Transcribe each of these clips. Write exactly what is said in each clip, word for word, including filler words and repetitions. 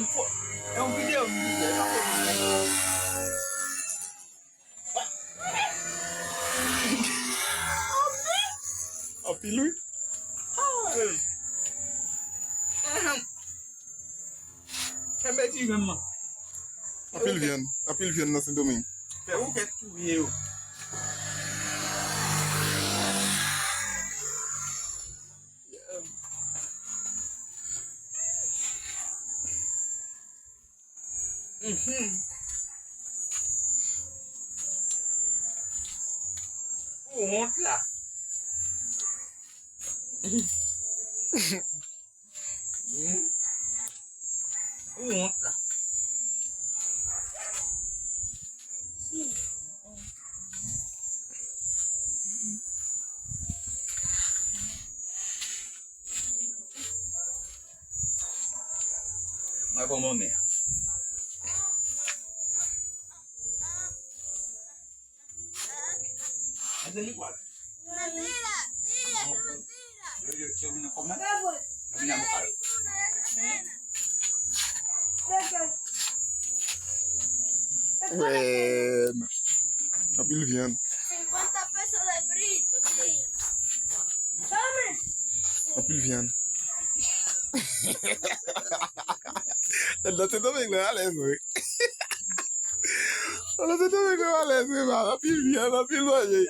Fo-, e yon videyo m vide, e pa fo videyo. Anpil, wi. Ahem. Kenbe ti menm nan. Anpil vyann, anpil vyann nan Sendomeng. Fè ou kèk touye yo. Mhm. Ou wont la. Hmm? Ou wont la. Mwen bon monnen. Mwen se li kwa. Yo, yo, yo vin nan kòman? Yo vin nan bokal. Wè, anpil vyann. Cincuenta pesos de frito, tía. Anpil vyann. Nan Sendomeng nan alèz, wi. Nan Sendomeng nan alèz, wi, man. Anpil vyann, anpil manje.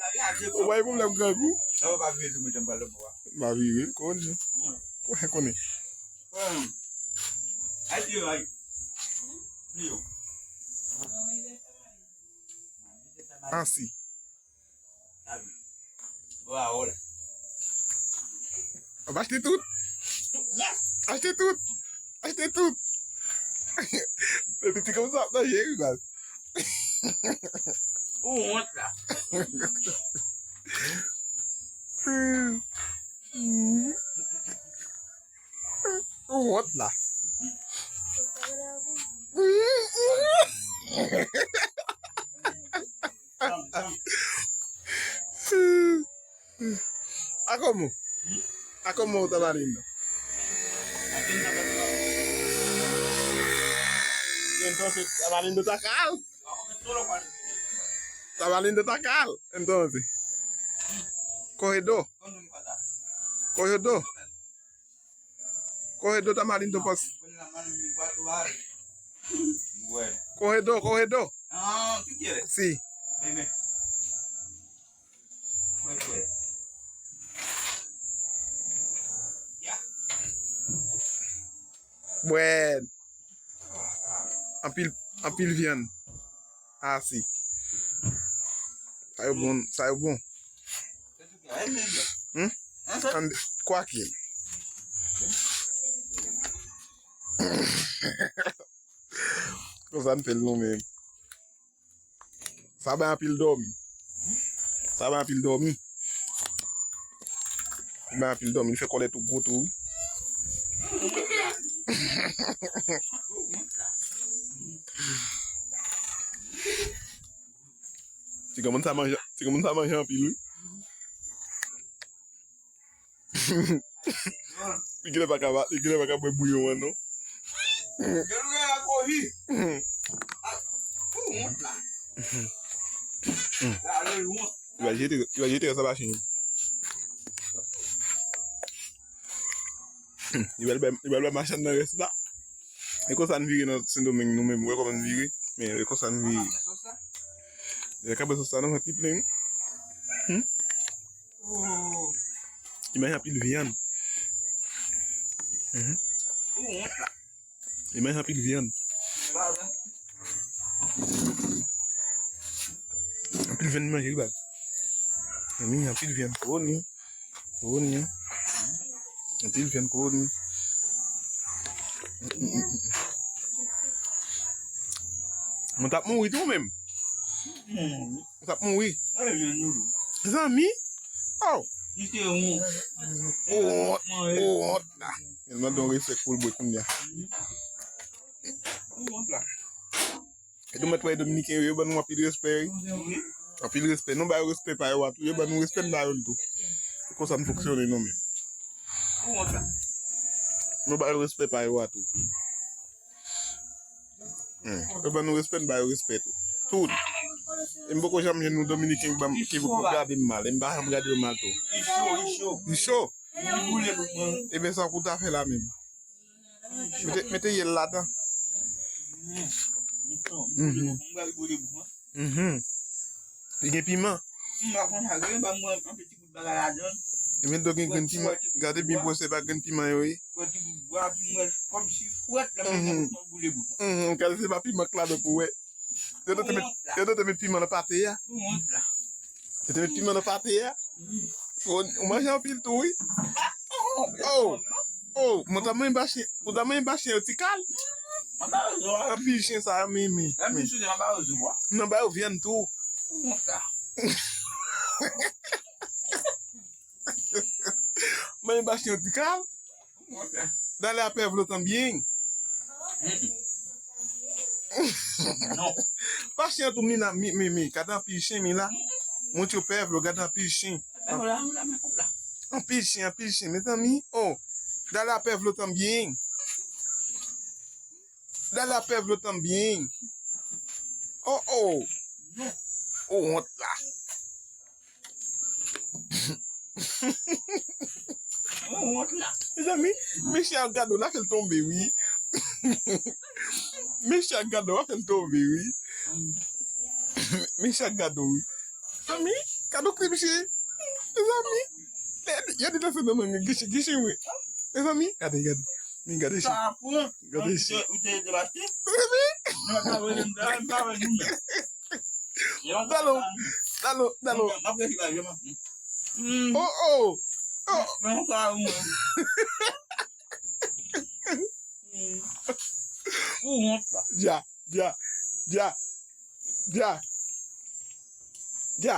Ou pa gen pwoblèm grangou? Sa w pa vle tou, mwen, m pral lòt bò a. M a vire, konnen. Konnen, konnen. Ay, yo, ay. Yo. Ansi. Bravo la. Ap achte tout. Achte tout. Achte tout. Epi ti kòm sa ap manje, wi, baz. Ou wont la. Ou wont la. A cómo? A cómo tamarindo? Entonces, tamarindo está caro. Tamarindo está caro. Entonces, coge dos. Coge dos. Coge dos tamarindo, pues. Coge dos, coge dos. Sí. Bueno. Anpil, anpil vyann. Ah, si. Sa yo bon, sa yo bon. Hmm? Kwa ki? Konsa n fè l nou menm. Sa bay anpil dòmi. Sa bay anpil dòmi. Sa bay anpil dòmi. Li fè kòlèt ou gwo tou. Ti granmoun sa manje, ti granmoun sa manje anpil, wi. Li genlè pa ka, li genlè pa ka bwè bouyon an, non. Gen lè la kohi. Ou wont la. La, lè l wont. Li va jete, li va jete rès la machin. Li va, li va, li va machann nan rès la. E konsa n vire nan Sendomeng nou menm, ou wè kòman n vire. Men e konsa n vire. Lè k ap bwè sòs la, nan vant li plen, wi. Hmm? Li manje anpil vyann. Mhm. Li manje anpil vyann. Anpil vyann li manje, wi, baz. Li manje anpil vyann. Koni. Koni. Anpil vyann, koni. Mwen t ap mouri tou menm. Mwen t ap mouri. Zanmi. Oh. Li te wont. Wont. Wont la. Li mande yon reflèks pou l bwè kounye a. Ou wont la. E tou mèt wè Dominiken yo, yo ban nou anpil respè, wi. Anpil respè. Nou ba yo respè pa yo a tou. Yo ban nou respè, n ba yo l tou. Se konsa n fonksyone nou menm. Ou wont la. Nou ba yo respè pa yo a tou. Yo ban nou respè, n ba yo respè tou. Tout. E m poko janm jwenn yon Dominiken ki ban m, ki gade m mal. E m pa janm gade yo mal tou. Li cho, li cho. Li cho. Li boule bout mwen. Ebyen, sa w ta fè la menm. Mete, mete yèl ladan. Mhm. Mhm. Li gen piman. M pa konn sa, gen ban mwen yon ti bout bagay ladan. Ebyen, do gen grenn piman. Gade byen pou wè se pa grenn piman yo ye. Kòm si fwèt la, men boule bout mwen. Mhm. Gade se pa piman k ladan pou wè. Yo te met, yo te met piman nan pate a. Pou wont la. Yo te met piman nan pate a. Ou, ou manje anpil tou, wi. Oh! Oh! Mwen ta manje ba chen, ou ta manje ba chen yo ti kal? Anpil chen sa yo, men, men. Nan ba yo vyann tou. Manje ba chen yo ti kal? Dale a pèvlo tanbyen. Non. Pa chen tou, mi la, mi, mi, mi, gade anpil chen, mi la. Montre pèvlo, gade anpil chen. Anpil chen, anpil chen, mezanmi. Oh, dale a pèvlo tanbyen. Dale a pèvlo tanbyen. Oh, oh. Oh, wont la. Mezanmi, mesye a gade w, l a fè l tonbe, wi. Mesye a gade w, l a fè l tonbe, wi. Mesye a gade w, wi. Mezanmi, gade w krim che. Mezanmi, yo di nan fè nan men gichi, gichi, wi. Mezanmi, gade, gade. Men gade che. Gade che. Mezanmi. Dalo, dalo, dalo. Oh, oh. Oh. Ou wont la. Dja, dja, dja, dja, dja.